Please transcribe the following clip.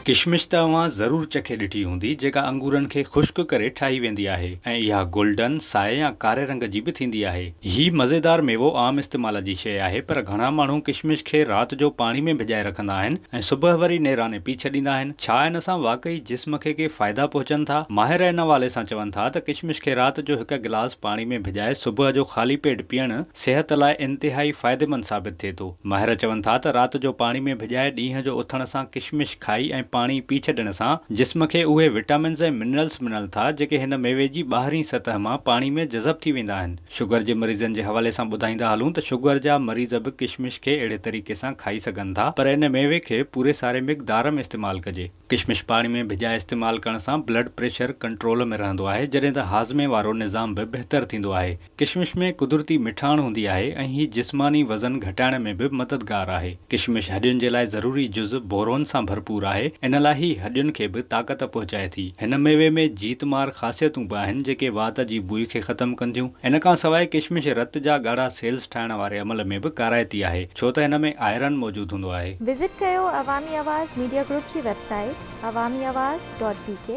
ڪشمش ته اوهان ضرور چکي ڏٺي هوندي جيڪا انگورن کي خشڪ ڪري ٺاهي ويندي آهي ۽ اها گولڊن، سائي يا ڪاري رنگ جي به ٿيندي آهي. هي مزيدار ميوو عام استعمال جي شيء آهي پر گهڻا ماڻهو ڪشمش کي رات جو پاڻي ۾ ڀڄائي رکندا آهن ۽ صبح وري نيراني پي ڇڏيندا آهن. ڇا ان سان واقعي جسم کي ڪي فائدا پهچن ٿا؟ ماهر ان حوالي سان چون ٿا ته ڪشمش کي رات جو هڪ گلاس پاڻي ۾ ڀڄائي صبح جو خالي پيٽ پيئڻ صحت لاء انتهائي فائديمند ثابت ٿئي ٿو. ماهر چون ٿا ته رات جو پاڻي ۾ ڀڄائي ڏينهن جو اٿڻ سان ڪشمش کائي ۽ پاڻي پي ڇڏڻ سان جسم کي اهي وٽامنز ۽ منرلز ملن ٿا جيڪي هن ميوي جي ٻاهرين سطح مان پاڻي ۾ جذب ٿي ويندا آهن. شگر جي مريضن جي حوالي سان ٻڌائيندا هلون ته شگر جا مريض به ڪشمش کي اهڙي طريقي سان کائي سگهن ٿا پر ان ميوي کي پوري ساري مقدار ۾ استعمال ڪجي. ڪشمش پاڻي ۾ ڀڄائي استعمال ڪرڻ سان بلڊ پريشر ڪنٽرول ۾ رهندو آهي جڏهن ته هاضمي وارو نظام به بهتر ٿيندو آهي. ڪشمش ۾ قدرتي مٺاڻ هوندي آهي ۽ هي جسماني وزن گهٽائڻ ۾ به مددگار آهي. ڪشمش هڏين جي لاء ضروري جز بورون سان ڀرپور آهي ان لاء هي هڏين کي به طاقت پهچائي ٿي. هن ميوي ۾ جيت مار خاصيتون به آهن جيڪي وات جي بوء کي ختم ڪنديون. ان کان سواء ڪشمش رت جا ڳاڙها سيلز ٺاهڻ واري عمل ۾ به ڪارائتي آهي ڇو ته هن ۾ آئرن موجود هوندو آهي. وزٽ ڪيو عوامي آواز ميڊيا گروپ جي website Awami Awaz dot B K.